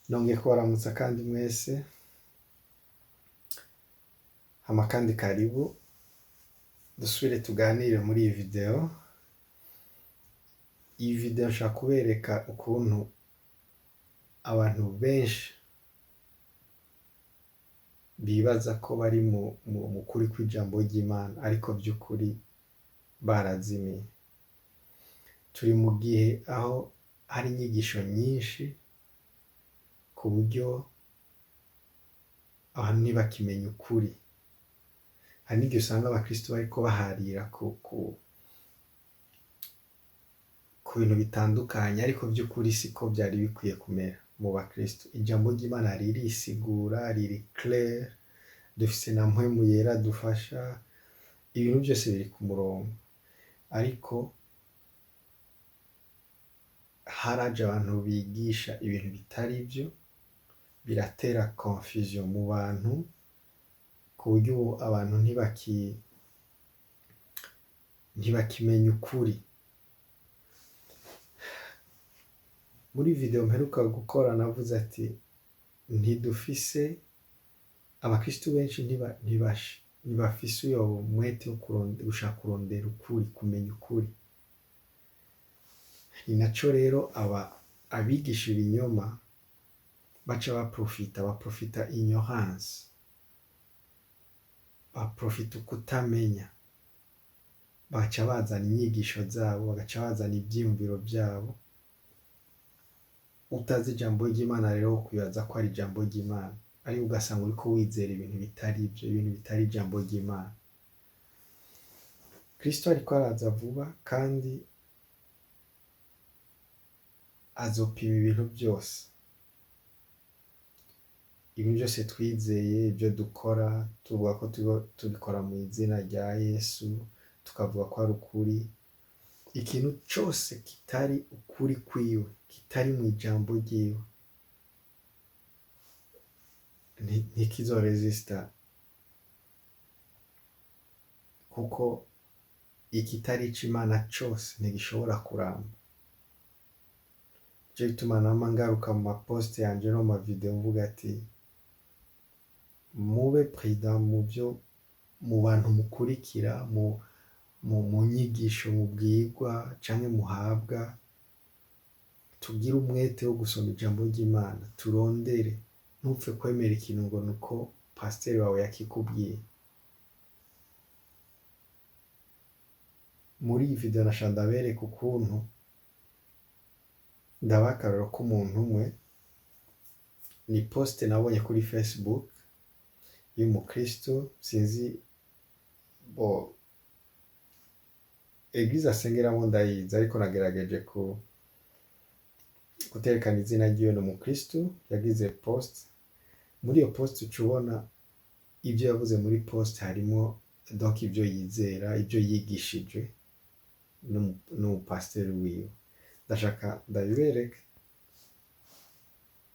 Nongeye kubaramutsa kandi mwese, hama kandi karibu dusubire tuganire muri iyi video. Iyi video nshaka kubereka ukuntu abantu benshi bibaza ko bari mu kuri kw'ijambo ry'Imana, ariko vy'ukuri barazimiye. Turi mu gihe aho hari inyigisho nyinshi ku buryo abantu ntibakimenya ukuri. Hari n'igihe usanga abakristo bariko baharira ku bintu bitandukanye, ariko vy'ukuri siko vyari bikwiye kumera mu bakristo. Ijambo ry'Imana ririsigura, riri clair, dufise na Mpwemu Yera adufasha, ibintu vyose biri ku murongo. Ariko haraje abantu bigisha ibintu bitari vyo, biratera confusion mu bantu, ku buryo ubu abantu ntibakimenya ukuri. Muri video mperuka gukora navuze ati ntidufise abakristo benshi ntibafise uyo mwete wo gushaka kurondera ukuri, kumenya ukuri. Ni naco rero aba abigisha ibinyoma baca baprofita ignorance, baprofita ukutamenya, baca bazana inyigisho zabo, bagaca bazana ivyiyumviro vyabo. Utazi ijambo ry'Imana rero wokwibaza ko ari ijambo ry'Imana, ariko ugasanga uriko wizera ibintu bitari ivyo, ibintu bitari ijambo ry'Imana. Kristo ariko araza vuba kandi azopima ibintu vyose. Ibintu vyose twizeye, ivyo dukora, tuvuga ko tubikora mu izina rya Yesu, tukavuga ko ari ukuri. Ikintu cose kitari ukuri kwiwe, kitari mu ijambo ryiwe, ntikizoresista, kuko ikitari ic'Imana cose ntigishobora kuramba. Nico gituma nama ngaruka mu maposte yanje no mu mavideo mvuga ati mube prudent muvyo, mu bantu mukurikira, mu nyigisho mubwirwa canke muhabwa. Tugire umwete wo gusoma ijambo ry'Imana, turondere, ntupfe kwemera ikintu ngo nuko pasiteri wawe yakikubwiye. Muri iyi video nashaka ndabereka ukuntu ndabaha akarorero k'umuntu umwe, ni poste nabonye kuri Facebook y'umukristo, sinzi bo eglise asengeramo ndayizi, ariko nagerageje kuterekana izina ryiwe. Ni umukristo yagize post. Muri iyo post uca ubona ivyo yavuze muri post, harimo donc ivyo yizera, ivyo yigishijwe n'umupasiteri wiwe. Ndashaka ndabibereke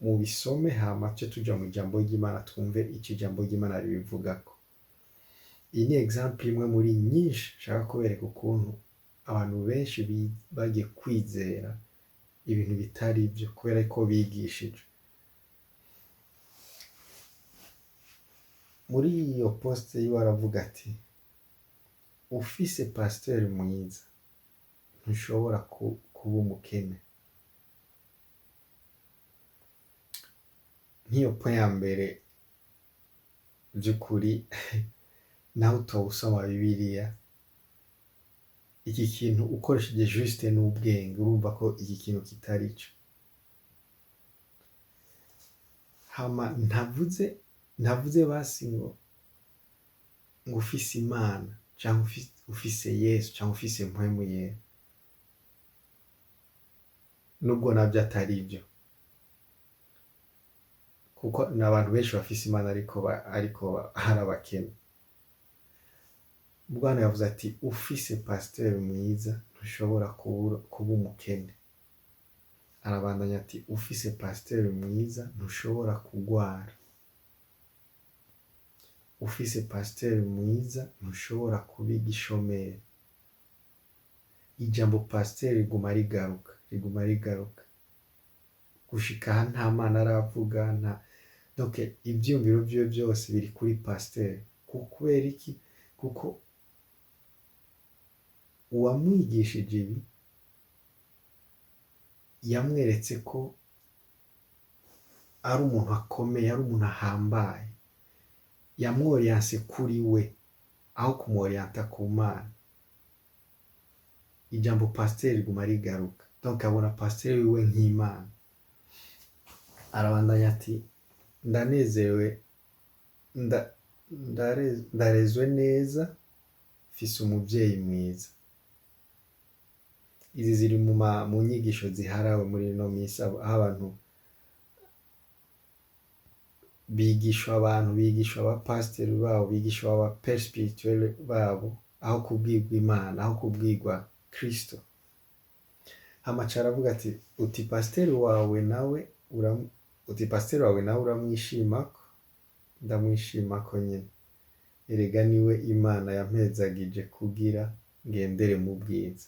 mubisome, hama tuce tuja mu ijambo ry'Imana twumve ico ijambo ry'Imana ribivugako. Iyi ni exemple imwe muri nyinshi nshaka kubereka ukuntu abantu benshi bagiye kwizera ibintu bitari ivyo kubera ko bigishijwe. Muri iyo poste yiwe aravuga ati ufise pasiteri mwiza ntushobora kuba umukene. Nk'iyo point ya mbere vy'ukuri, naho utoba usoma Bibiliya, iki kintu ukoresheje juste n'ubwenge urumva ko iki kintu kitari co. Hama ntavuze basi ngo ufise Imana canke ufise Yesu canke ufise Mpwemu Yera, nubwo navyo atari vyo, kuko n'abantu benshi bafise Imana ariko hari abakene. Bwana yavuze ati ufise pasiteri mwiza ntushobora kuba umukene. Arabandanya ati ufise pasiteri mwiza ntushobora kugwara. Ufise pasiteri mwiza ntushobora kuba igishomeri. Ijambo pasiteri riguma rigaruka, riguma rigaruka. Gushika aha nta Mana aravuga, nta, donc ivyiyumviro vyiwe vyose biri kuri pasiteri. Kubera iki? Kuko uwamwigishije ibi yamweretse ko ari umuntu akomeye, ari umuntu ahambaye. Yamworiyanse kuri we aho kumworiyanta ku Mana. Ijambo pasiteri riguma rigaruka, donc abona pasiteri wiwe nk'Imana. Arabandanya ati: "Ndanezerewe, ndarezwe neza, mfise umuvyeyi mwiza." Izi ziri mu nyigisho ziharawe muri ino minsi, aho abantu bigishwa, abantu bigishwa abapasiteri babo, bigishwa aba père spirituel babo, aho kubwirwa Imana, aho kubwirwa Kristo. Hama aca aravuga ati: "Uti pasiteri wawe nawe uramwishimako?" "Ndamwishimako nyene, erega niwe Imana yampezagije kugira ngendere mu bwiza."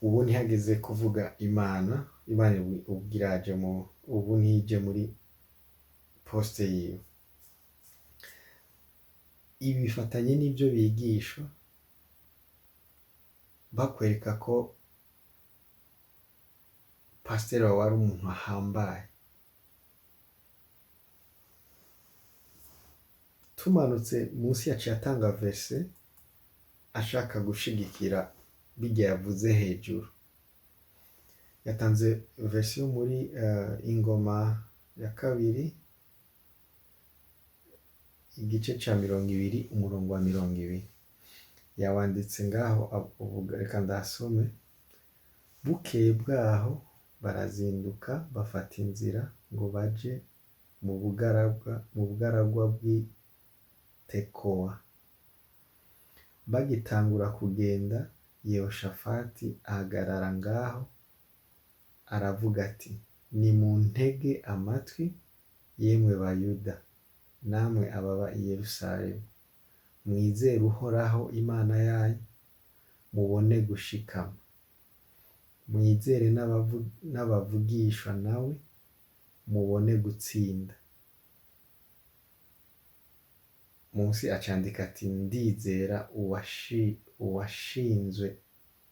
Ubu ntihageze kuvuga Imana. Imana ubwo iraje mu, ubu ntije muri poste yiwe. Ibi bifatanye n'ibyo bigishwa, bakwereka ko pasiteri wawe ari umuntu ahambaye. Tumanutse munsi, yaciye atanga verset ashaka gushigikira bijya yavuze hejuru. Yatanze verset yo muri Ingoma ya kabiri, igice ca 20, umurongo wa 20. Yawanditse ngaho, uvuga, reka ndasome: "Bukeye bwaho barazinduka, bafata inzira ngo baje mu bugaragwa bw'i Tekowa. Bagitangura kugenda, Yehoshafati ahagarara ngaho, aravuga ati: 'Nimuntege amatwi, yemwe Bayuda namwe ababa i Yerusalemu! Mwizere Uhoraho Imana yanyu, mubone gushikama. Mwizere n'abavugishwa nawe, mubone gutsinda.'" Munsi acandika ati: "Ndizera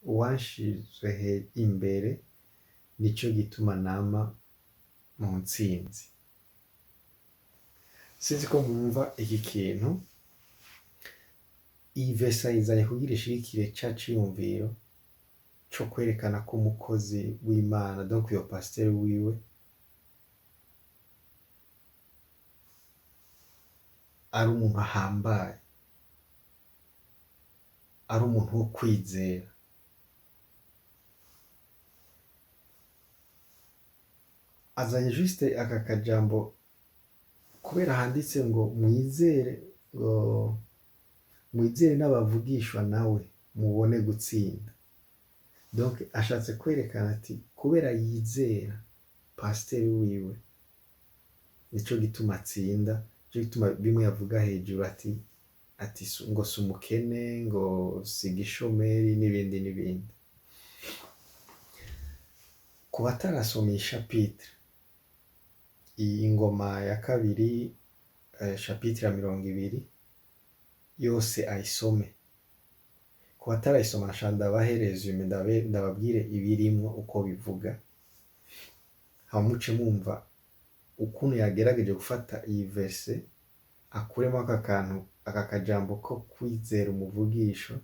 uwanshizwe imbere, nico gituma nama mu ntsinzi." Sinzi ko mwumva iki kintu. Iyi verset ayizanye kugira ishigikire ca ciyumviro co kwerekana ko umukozi w'Imana, donc uyo pasiteri wiwe, ari umuntu ahambaye, ari umuntu wo kwizera. Azanye juste aka kajambo kubera handitse ngo mwizere, ngo mwizere n'abavugishwa nawe, mubone gutsinda. Donc ashatse kwerekana ati kubera yizera pasiteri wiwe, nico gituma atsinda, nico gituma bimwe yavuga hejuru ati ngo si umukene, ngo si igishomeri, n'ibindi n'ibindi. Ku batarasoma iyi chapitre, iyi Ngoma ya kabiri, chapitre ya 20 yose ayisome. Ku batarayisoma, nashaka ndabahe résumé, ndababwire ibirimwo uko bivuga, hama muce mwumva ukuntu yagerageje gufata iyi verset, akuremo aka kantu, aka kajambo ko kwizera umuvugisho,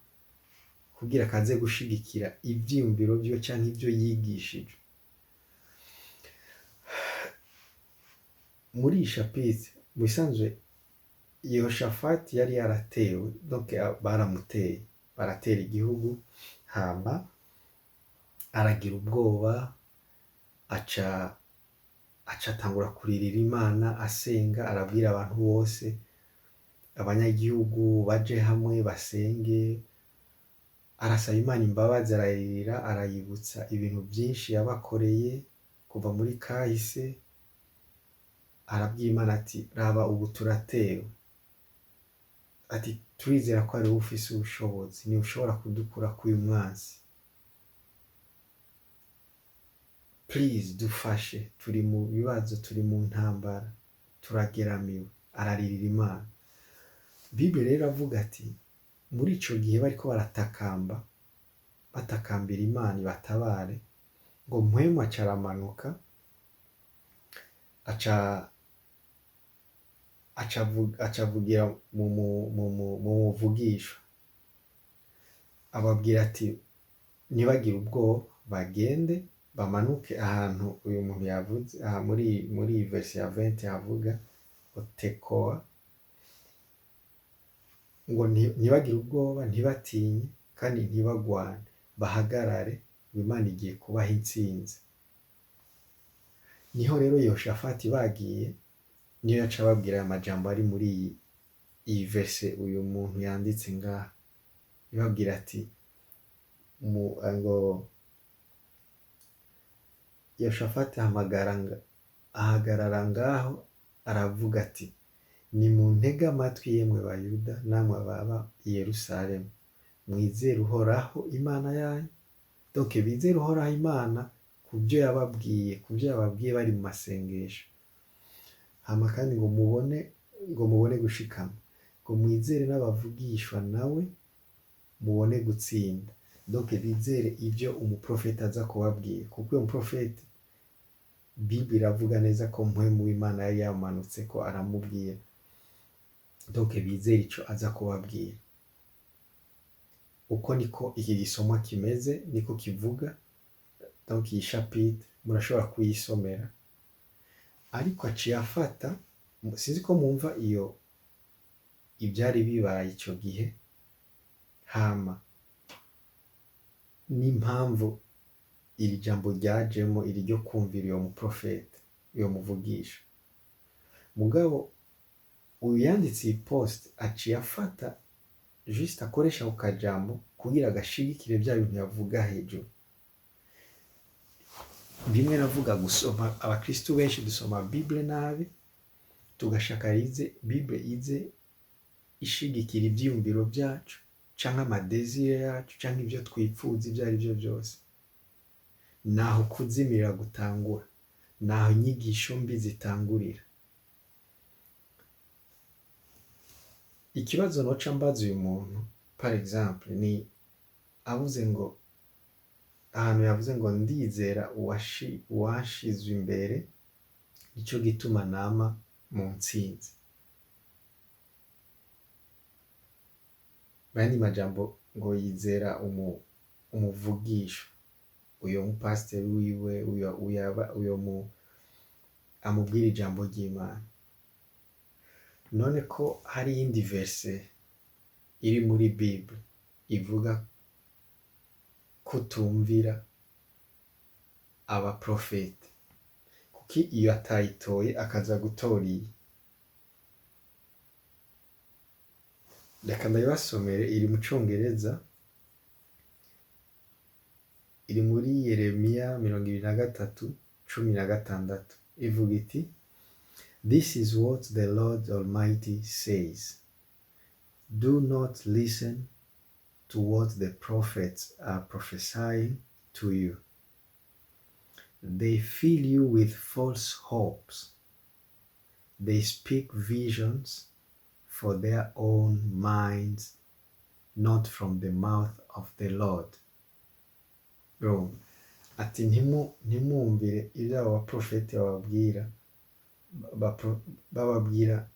kugira kaze gushigikira ivyiyumviro vyiwe canke ivyo yigishije. Muri iyi chapitre, mu bisanzwe Yehoshafati yari yaratewe, donc baramuteye, baratera igihugu, hama aragira ubwoba, aca atangura kuririra Imana, asenga, arabwira abantu bose, abanyagihugu baje hamwe basenge, arasaba Imana imbabazi, arayirira, arayibutsa ibintu vyinshi yabakoreye kuva muri kahise. Arabwira Imana ati: "Raba, ubu turatewe," ati: "Turizera ko ari wowe ufise ubushobozi, niwe ushobora kudukura k'uyu mwansi." Please dufashe, turi mu bibazo, turi mu ntambara, turageramiwe. Araririra Imana. Bible rero avuga ati muri ico gihe bariko baratakamba, batakambira Imana ibatabare, ngo Mpwemu aca aramanuka, aca avugira mu muvugisho, ababwira ati ntibagire ubwoba, bagende bamanuke ahantu uyu muntu yavuze aha muri iyi verse ya 20 havuga ngo Tekoa, ngo ntibagire ubwoba, ntibatinye kandi ntibagwane, bahagarare, ngo Imana igiye kubaha intsinzi. Niho rero Yehoshafati bagiye, niyo yaca ababwira aya majambo ari muri iyi verse uyu muntu yanditse ngaha, ibabwira ati ngo Yehoshafati ahagarara ngaho aravuga ati: "Nimuntege amatwi yemwe Bayuda namwe ababa i Yerusalemu, mwizere Uhoraho Imana yanyu." Donc bizere Uhoraho Imana ku byo yababwiye bari mu masengesho. Hama kandi ngo mubone gushikama, ngo mwizere n'abavugishwa nawe, mubone gutsinda. Donc bizere ibyo umuprofeti aza kubabwira, kuko uyo muprofeti, Bible iravuga neza ko Mpwemu w'Imana yari yamanutse ko aramubwira. Donc bizere ico aza kubabwira. Uko niko iki gisomwa kimeze, niko kivuga. Donc iyi chapitre murashobora kuyisomera, ariko aciye afata, sinzi ko mwumva iyo ibyari bibaye ico gihe, hama n'impamvu iri jambo ryajemo, iri ryo kumvira uyo muprofete, uyo muvugisha. Mugabo uyu yanditse iyi post aciye afata juste akoresha ako kajambo kugira agashigikire bya bintu yavuga hejuru. Bimwe navuga, gusoma, abakristu benshi dusoma Bible nabi, tugashaka rize Bible ize ishigikira ivyiyumviro byacu canke ama désirs yacu canke ivyo twipfuza, ivyo ari vyo vyose. Naho kuzimira gutangura, naho inyigisho mbi zitangurira. Ikibazo noca mbaza uyu muntu, par exemple, ni avuze ngo ahantu yavuze ngo ndizera uwashizwe imbere, nico gituma nama mu ntsinzi. Mu yandi majambo, ngo yizera umuvugisha, uyo mupasiteri wiwe, uyo amubwira ijambo ry'Imana. None ko hari iyindi verse iri muri Bible ivuga kutumvira abaprofete, kuki iyo atayitoye akaza gutora iyi? Reka ndabibasomere, iri mu congereza, iri muri Yeremiya 23:16, ivuga iti: "This is what the Lord Almighty says: Do not listen to what the prophets are prophesying to you. They fill you with false hopes. They speak visions for their own minds, not from the mouth of the Lord." Urumva? Ati ntimwumvire ibyo abo baprofeti bababwira, bababwira,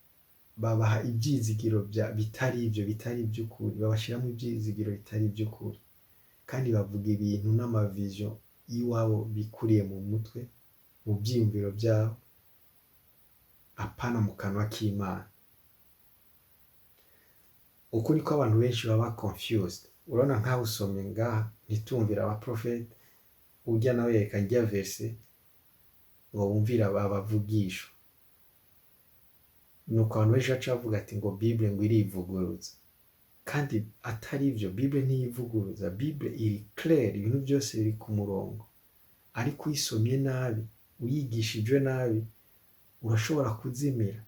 babaha ibyizigiro bitari ibyo, bitari iby'ukuri, babashyiramo ibyizigiro bitari iby'ukuri, kandi bavuga ibintu n'ama visions y'iwabo bikuriye mu mutwe, mu byiyumviro byabo, apana mu kanwa k'Imana. Uku niko abantu benshi baba confused. Urabona nkaho usomye ngaha ntitumvire abaprofeti, ujya nawe yereka njya verse ngo bumvire abavugisha. Nuko abantu benshi baca bavuga ati ngo Bible ngo irivuguruza, kandi atari byo. Bible ntiyivuguruza, Bible iri clair, ibintu byose biri ku murongo. Ariko uyisomye nabi, uyigishijwe nabi, urashobora kuzimira,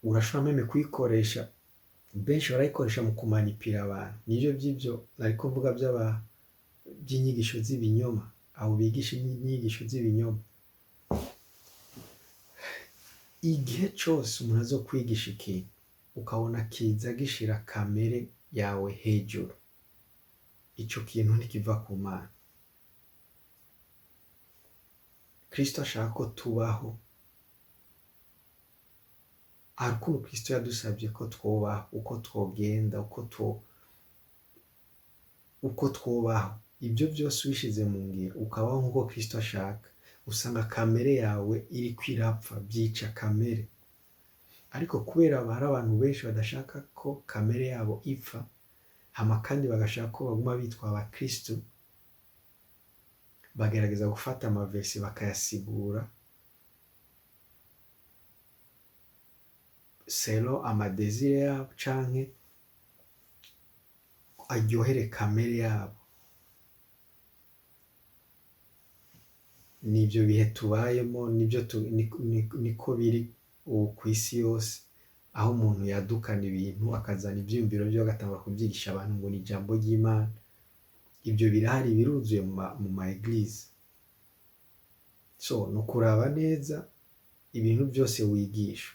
urashobora même kuyikoresha. Benshi barayikoresha mu kumanipira abantu. Nivyo vy'ivyo nariko mvuga. Vy'aba vy'inyigisho z'ibinyoma, abo bigisha inyigisho z'ibinyoma. Igihe cose umuntu azokwigisha ikintu ukabona kiza gishira kamere yawe hejuru, ico kintu ntikiva ku Mana. Kristo ashaka ko tubaho, hari ukuntu Kristo yadusavye ko twobaho, uko twogenda, uko twobaho. Ivyo vyose ubishize mu ngiro, ukabaho nk'uko Kristo ashaka, usanga kamere yawe iriko irapfa, vyica kamere. Ariko kubera hari abantu benshi badashaka ko kamere yabo ipfa, hama kandi bagashaka ko baguma bitwa abakristo, bagerageza gufata amavesi bakayasigura selon amadésires yabo canke aryohere kamere yabo. Nivyo bihe tubayemo, nivyo niko biri ubu kw'isi yose, aho umuntu yadukana ibintu akazana ivyiyumviro vyiwe agatangura kuvyigisha abantu ngo ni ijambo ry'Imana. Ivyo birahari, biruzuye mu ma église. So ni ukuraba neza ibintu vyose wigishwa,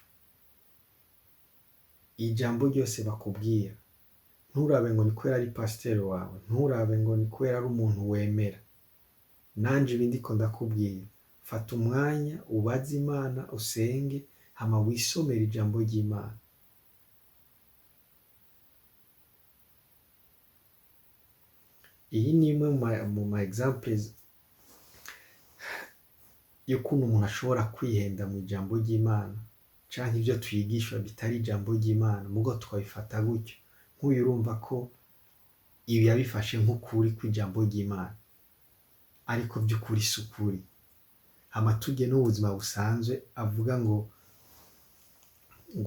ijambo ryose bakubwira, nturabe ngo ni kubera ari pasiteri wawe, nturabe ngo ni kubera ari umuntu wemera. Nanje ibi ndiko ndakubwira, fata umwanya ubaze Imana, usenge, hama wisomere ijambo ry'Imana. Iyi ni imwe mu ma examples y'ukuntu umuntu ashobora kwihenda mu ijambo ry'Imana canke ivyo twigishwa bitari ijambo ry'Imana, mugo tukabifata gutyo. Nk'uyu urumva ko ibi yabifashe nk'ukuri kw'ijambo ry'Imana, ariko vy'ukuri si ukuri. Hama tujye n'ubuzima busanzwe, avuga ngo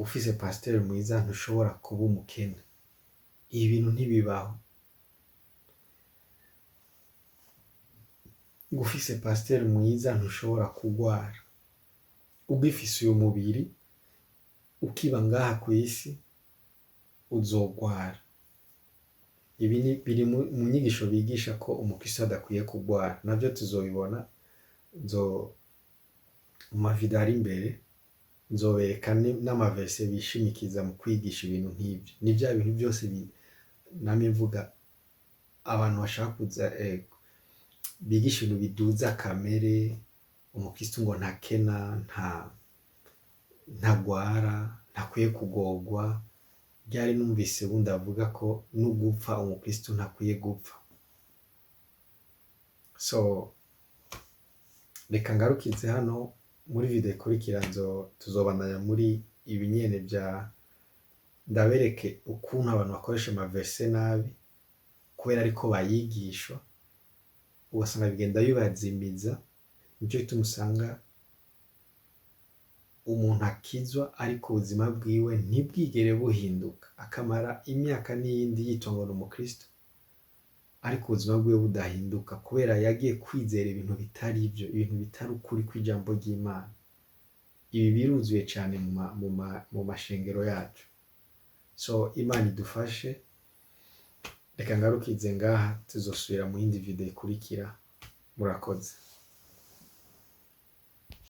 ufise pasiteri mwiza ntushobora kuba umukene. Ibi bintu ntibibaho. Ngo ufise pasiteri mwiza ntushobora kugwara. Ugifise uyu mubiri ukiba ngaha kw'isi uzogwara. Ibi ni biri mu nyigisho bigisha ko umukristo adakwiye kugwara, navyo tuzobibona nzo mu mavideo ari imbere, nzobereka n'amaverse bishimikiza mu kwigisha ibintu nk'ivyo. Ni vya bintu vyose namye mvuga, abantu bashaka kuza bigisha ibintu biduza kamere, umukristo ngo ntakena, ntagwara, ntakwiye kugorwa. Ryari numvise bundi avuga ko n'ugupfa umukristo ntakwiye gupfa. So reka ngarukize hano. Muri video ikurikira tuzobandanya muri ibi nyene vya ndabereke ukuntu abantu bakoresha amaverse nabi kubera ariko bayigishwa, ugasanga bigenda bibazimiza. Nico gituma usanga umuntu akizwa ariko ubuzima bwiwe ntibwigere buhinduka, akamara imyaka n'iyindi yitwa ngo ni umukristo ariko ubuzima bwiwe budahinduka, kubera yagiye kwizera ibintu bitari ivyo, ibintu bitari ukuri kw'ijambo ry'Imana. Ibi biruzuye cane mu mashengero yacu. So Imana idufashe. Reka ngarukize ngaha, tuzosubira mu yindi video ikurikira. Murakoze.